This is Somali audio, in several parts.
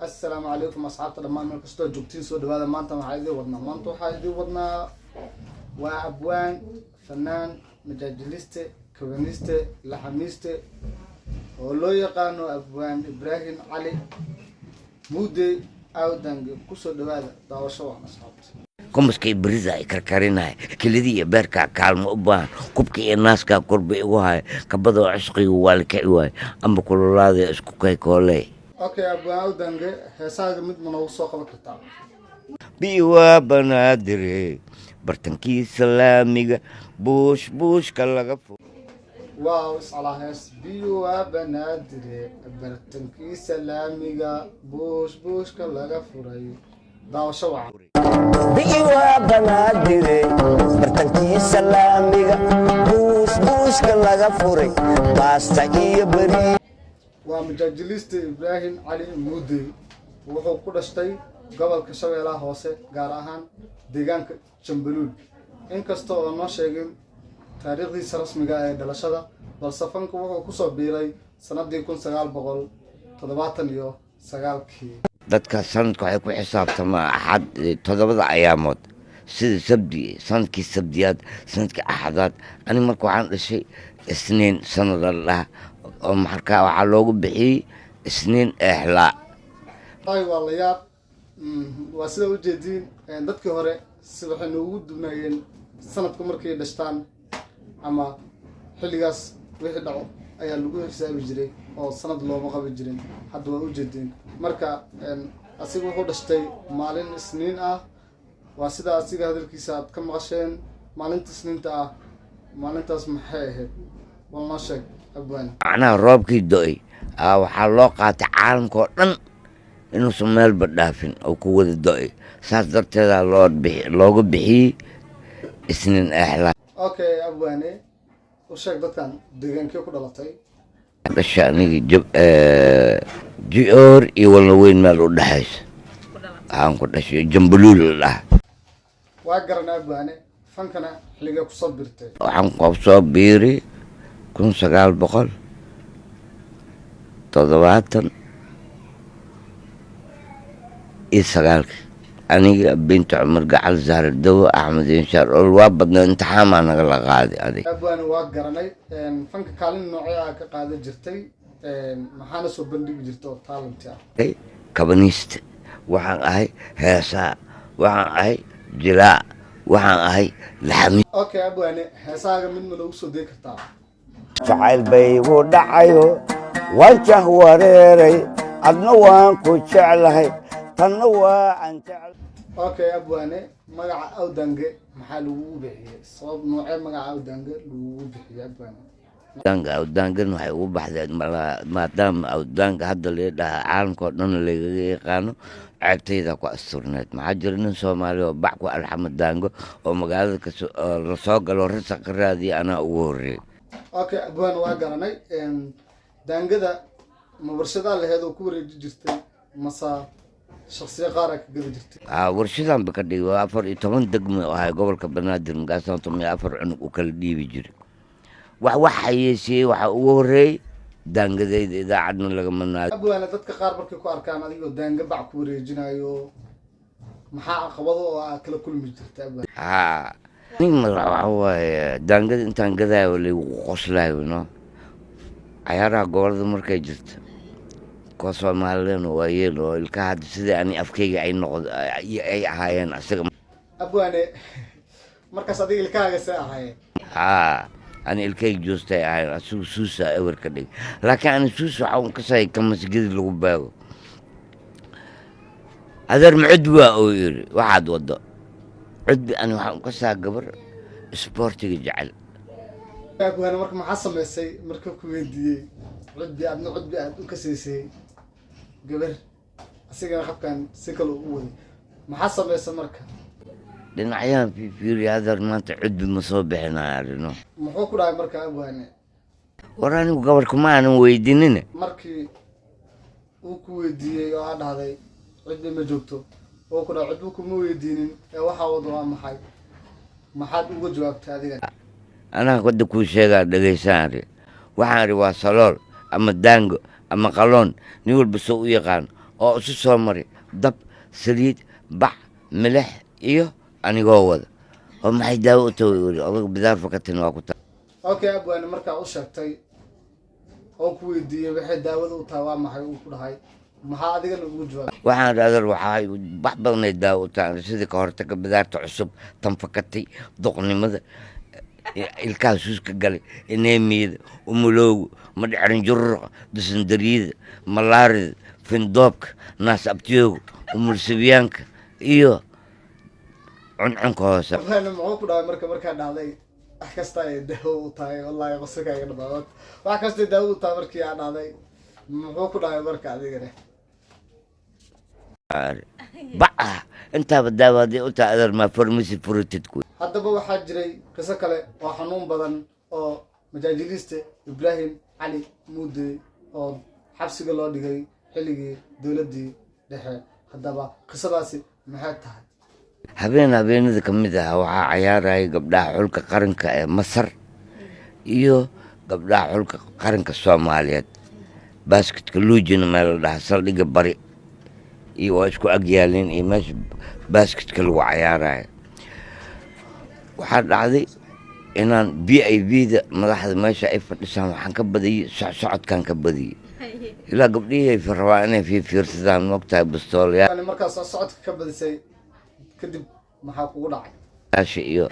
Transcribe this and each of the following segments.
Assalaamu calaykum asxaabta dhammaan, meel kastoo joogtiin soo dhawaada. Maanta waxaa idiin wadnaa waa abwaan, fanaan, majaajiliste, kabaniste, laxamiiste oo loo yaqaano Abwaan Ibraahim Cali Muudey Awdange. Kusoo dhawaada daawasho waan, asxaabta. Kumaskay berida ay karkarinaya, kelidii iyo beerkaa kaalmo u baahan, kubka iyo naaskaa korba igu haya, kabadoo cishqigu waa la kici waayo amba kululaadaya isku kaykooley. Okay, Abwaan Awdange, heesaaga mid ma noogu soo qaban kartaa? Bi waa Banaadire, bartankiisa laamiga, buush buushka laga fo. Waaw, iscalaa hees. Biyu waa Banaadire, bartankiisa laamiga, buush buushka laga furay. Daawasho wacan. Bi'i waa Banaadire, bartankiisa laamiga, buush buushka laga furay, baasta iyo beri. Waa majaajilista Ibraahim Cali Muudey. Wuxuu ku dhashtay gobolka Shabeellaha Hoose, gaar ahaan deegaanka Jambaluul. Inkasta oo noo sheegin taariikhdiisa rasmiga ah ee dhalashada, balse fanku wuxuu kusoo biiray sanadii 1979-kii. Dadka sanadka waxay ku xisaabtamaa Axad toddobada ayaamood, sida Sabdi, sanadkii Sabdiyaad, sanadkii Axadaad. Ani marka waxaan dhashay Isniin, sanada la dhaha oo markaa waxaa loogu bixiyey Isniin Eexlaa. Wallahi waa la yaab. Waa sida ujeediin, dadkii hore si waxay noogu dubnaayeen sanadku markay dhashtaan ama xilligaas wixii dhaco ayaa lagu xisaabi jiray oo sanad looma qabi jirin. Hadda waa ujeediin. Marka asiga wuxuu dhashtay maalin Isniin ah. Waa sida asiga hadalkiisa aad ka maqasheen. Maalinta Isniinta ah, maalintaas maxay ahayd? Wal noo sheeg, abwaani. Macnaha roobkii do-ay aa waxaa loo qaatay caalamka oo dhan inuusan meelba dhaafin oo ku wada do-ay, saas darteedaa loo bixi looga bixiyey Isniin Eexlaa. Okay, abwaane, u sheeg dadkan deegaankee ku dhalatay. Dhasha aniga jab Jicoor iyo Walna Weyn meel u dhexaysa waxaan ku dhashay, Jambaluul la dhaha. Waa garanaa, abwaane. Fankana xilligee kusoo birtay? Waxaan kusoo biiri 1979-kii. Aniga, Binta Cumar Gacal, Zahra Dawo, Axmed Inshaar ol, waa badnaa. Imtixaamaa nagala qaaday adig. Abwaane, waa garanay. Fanka kaalin noocee ah ka qaadan jirtay? Maxaana soo bandhigi jirta oo talent ah? Kabaniista waxaan ahay, heesaa waxaan ahay, jilaa waxaan ahay, laxami. Okay, abwaane, heesaaga mid ma noogu soo degi kartaa? Jacayl bay igu dhacayo, waan jah wareeray, adna waan ku jeclahay, tanna waa aan jecel. Okay, abwaane, magaca Awdange maxaa lagugu bixiyey? Sabab noocee magaca Awdange lagugu bixiyey, abwaane? Awdaanga, awdaangan waxay ugu baxday maadaama awdaanga hadda laga dhahaa caalamka oo dhan lagaga yaqaano, ceebtayda ku asturneed. Maxaa jira, nin Soomaali oo bac ku alxama daango oo magaalada kasoo oo lasoo galo rasaq ka raadiya, anaa ugu horreeyay. Okay, abwaane, waa garanay. Daangada ma warshadaa laheed oo ku wareeji jirtay mase shaksiyo qaar aa ka gadi jirtay? Aa, warshadan ba ka dhigay. Waa 14 degmo oo ahay gobolka Banaadir, markaasaan 14 cunug u kala dhiibi jiray. Wax xayeysiyey waxaa ugu horreeyey daangadayda, idaacadna lagama naado. Abwaane, dadka qaar markay ku arkaan adigoo daanga bac ku wareejinayo, maxaa caqabado oo aad kala kulmi jirta, abwaane? Haa, nin waxa waaye daangada intaan gadaayo laygu qoslayo no. Cayaaraha gobolada markay jirto, kuwa Soomaalileen waa yeel oo ilkaha hadda sidai ani afkayga ay noqdo ay ahaayeen asaga. Abwaane, markaas adiga ilkahaaga see ahaayeen? Haa, ani ilkayga joostay ahaayeen, asigu suusa ewer ka dhig, laakiin ani suus waxa un kasay kamasgedi lagu baago. Adeer, ma cudbi waa oo yiri waxaad waddo cudbi? Ani waxaan u kasaa gabar isboortiga jecel. Abwaane, marka maxaa samaysay marka ku weydiiyey cudbi, adna cudbi aad u kasaysay gabar, asigana qabkan si kale u waday, maxaa samaysay marka? Dhinacyahan fiifiiriya, adeer, maanta cudbi ma soo bixinaya arrino. Muxuu ku dhahay marka, abwaane? War, anigu gabarka ma aanan weydiinin. Markii uu ku weydiiyey oo aad dhahday cudbi ma joogto, oo ku dhahay cudbi kuma weydiinin ee waxaa wado waa maxay, maxaad uga jawaabtay adiga? Anaa hadda kuu sheegaa, dhegaysaan ari. Waxaan idhi waa salool ama daango ama qaloon, nin walba soo u yaqaan. Oo isu soo maray dab, saliid, bac, milix iyo anigoo wada oo maxay daawo u tahay weli odag bidaar fakatin waa ku tahay. Okay, abwaane, markaa u sheegtay oo ku weydiiyey waxay daawada u tahay waa maxay uu ku dhahay, maxaa adigana ugu jawaabay? Waxaan idhahda waxaa wax badanay daawo u tahay, sidii ka hortaga bidaarta cusub, tan fakatay, duqnimada, ilkaha suuska galay, anemiyada, umulowga, madhecerin jururuqa, dysenteryada, malaarida, findoobka, naas abtiyooga, umulsabiyaanka iyo cuncunka hoose. Abwaane muxuu ku dhahay marka markaa dhahday wax kasta ay daawo u tahay? Wallahi qosolka iga dhamaad. Wax kasta ay daawo u tahay markii aa dhahday, muxuu ku dhahay marka adigana? Baca intaaba daawo hadday u tahay, adeer, maa pharmacy furitid ku. Haddaba waxaa jiray qiso kale oo xanuun badan oo majaajiliiste Ibraahim Cali Muude oo xabsiga loo dhigay xilligii dowladdii dhexe. Haddaba qisadaasi maxay tahay? Habeen habeenada ka mid ah waxaa cayaaraya gabdhaha xulka qaranka ee Masar iyo gabdhaha xulka qaranka Soomaaliyeed basketka, Luujina meel la dhaha, saldhigga bari iyo waa isku agyaalin iyo meesha basketka lagu cayaarayo. Waxaa dhacday inaan VIP da madaxda meesha ay fadhisaan waxaan ka badiyey socsocodkaan ka badiyey, ilaa gabdhihii ay rabaan inay fiirfiirsadaan, moogtahay, bastoolayaasha Yani markaas socodka ka badisay kadib maxaa kugu dhacay? Iyo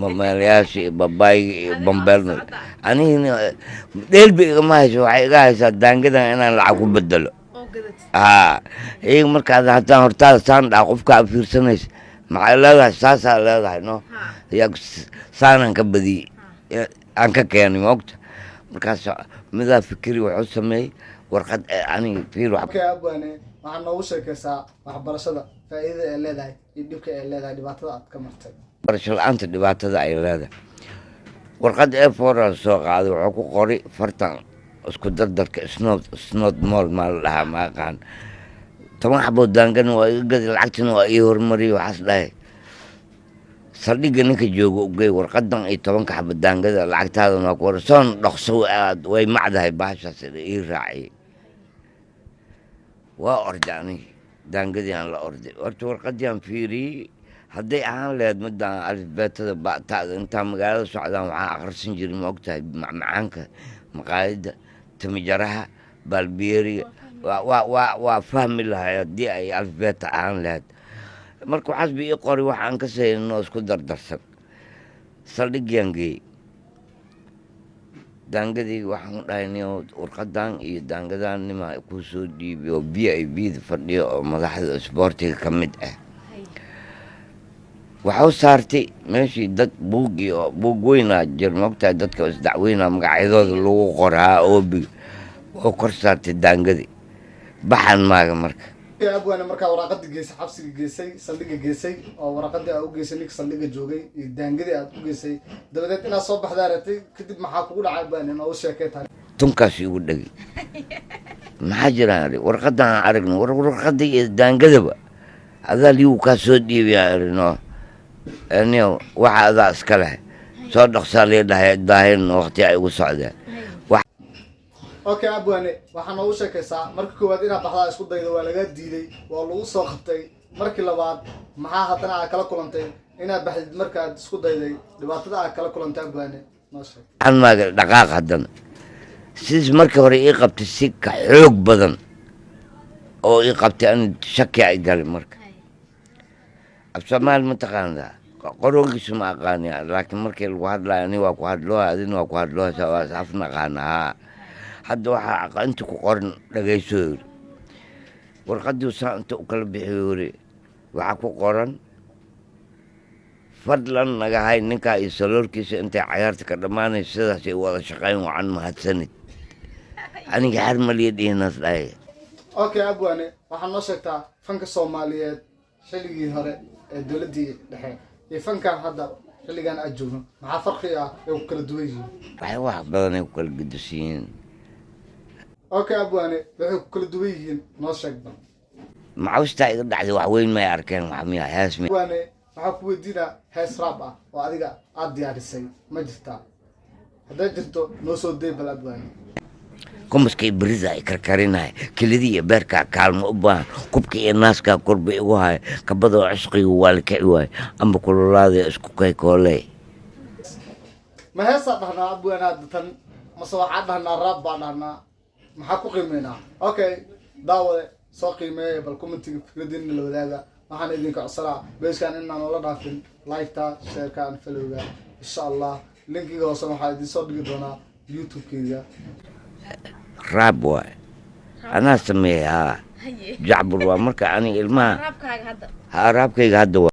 mameelayaasha iyo babayga iyo bambeelna. Anigina dheelba igama hayso, waxay iga haysaa daangadan inaan lacag ku bedelo. Haa, iyaga markaad haddaan hortaada saan dhaha, qofka aad fiirsanaysa maxay leedahay? Saasaa leedahay no yaa saanaan ka badiyey aan ka keenay, maogta. Markaas midaa fikiri wuxuu sameeyey warqad aniga fiir wax. Okay, abwaane, waxaa noogu sheekaysaa waxbarashada faa'iidada ay leedahay iyo dhibka ay leedahay, dhibaatada aad ka martay. Barasho la-aanta dhibaatada ay leedahay. Warqad A4 aan soo qaaday, wuxuu ku qoray fartan isku dardarka snood snood mool maa la dhahaa, ma aqaan. 10 xabood daangana waa iga gaday, lacagtina waa ii hormariyay. Waxaas dhahay, saldhigga ninka jooga ugey warqadan iyo 10-ka xabo daangada, lacagtaadana waa ku hor soon dhaqso, aad way macdahay bahashaas ii raaciyay. Waa orday aniga, daangadii aan la orday. Horta warqadii aan fiiriyey, hadday ahaan lahayd midaan alifbeetada ba'tada, intaan magaalada socdaan waxaan akhrisan jiray, ma ogtahay, macmacaanka, maqaayadda, timijaraha, baalbiyeeriga, waa fahmi lahay haddii ay alifbeeta ahaan lahayd. Marka waxaas ba ii qoray wax aan ka sayno isku dardarsan. Saldhigyaan geeyey daangadii, waxaan dhahay, niyow, warqadan iyo daangadan nima kuu soo dhiibay oo VIP da fadhiyo oo madaxda isboortiga ka mid ah. Waxau saartay meeshii dad buug iyo buug weynaa jir, maogtahay, dadka isdacweynaa magacyadooda lagu qoraa, oobiga oo kor saartay daangadii baxan maaga marka. Abwaane, markaa waraaqadii geysay, xabsiga geysay, saldhigga geysay, oo waraaqadii aad u geysay ninka saldhigga joogay iyo daangadii aad u geysay, dabadeed inaad soo baxdaa ratay, kadib maxaa kugu dhacay, abwaane? Noogu sheekay tahay. Tunkaas igu dhegay, maxaa jiraan ari warqadan aan aragno, war warqada iyo daangadaba adaa liigu kaa soo dhiibaya arino niyow, waxa adaa iska leh, soo dhaqsaa lii dhahay, daahin waqti ay ugu socdeen. Okay, abwaane, waxaa noogu sheekaysaa marka koowaad inaad baxdaa isku daydo, waa lagaa diiday, waa lagu soo qabtay. Markii labaad maxaa haddana aad kala kulantay inaad baxdid markaad isku dayday, dhibaatada aad kala kulantay, abwaane, noo sheeg. Waxaan maaga dhaqaaq haddana sidiis markii hore ii qabtay si ka xoog badan oo ii qabtay, an shaki ay galay. Marka af Soomaali ma taqaanaa? Qoroogiisu ma aqaani, laakiin markii lagu hadlayo ani waa ku hadloo, adina waa ku hadloo, waa is af naqaana. Haa, hadda waxaa inta ku qoran dhagayso yiri. Warqaddii saa inta u kala bixiyo yiri, waxaa ku qoran, "Fadlan naga hay ninkaa iyo saloolkiisa intay cayaarta ka dhammaanayso, sidaasay u wada shaqayn wacan, mahadsanid." Aniga xar maliya dhihinaas dhahay. Okay, abwaane, waxaa noo sheegtaa fanka Soomaaliyeed xilligii hore ee dowladdii dhexe iyo fankan hadda xilligan aad joogno, maxaa farqi ah ay ku kala duwan yihiin? Waxay wax badan ay ku kala gedisan yihiin. Okay, abwaane, waxay ku kala duwan yihiin noo sheeg bal. Macawstaa iga dhacday, wax weyn may arkeen, wax miya hees mi. Abwaane, waxaa ku weydiinaa hees rap ah oo adiga aad diyaarisay ma jirtaa? Hadday jirto noo soo day bal, abwaane. Kumaska iyo berida ay karkarinaya, kelidii iyo beerkaa kaalmo u baahan, kubka iyo naaskaa korba igu haya, kabadoo cishqigu waa la kici waaye, amba kululaadaya isku kaykooley. Ma heesaa dhahnaa abwaanaada tan, mase waxaa dhahnaa rap baa dhahnaa? Maxaa ku qiimeynaa? Okay, daawade, soo qiimeeya bal commentiga, fikradiina la wadaaga. Waxaan idinka codsanaa page-kan inaan noola dhaafin like-ta, share-ka and follow-ga, insha Allah. Linkiga hoosena waxaa idin soo dhigi doonaa YouTube-keyga. Rap waay, anaa sameeyay haa. Haye. Jacbur waa marka aniga ilmaha Rap-kaaga hadda? Haa, rap-kayga hadda waa.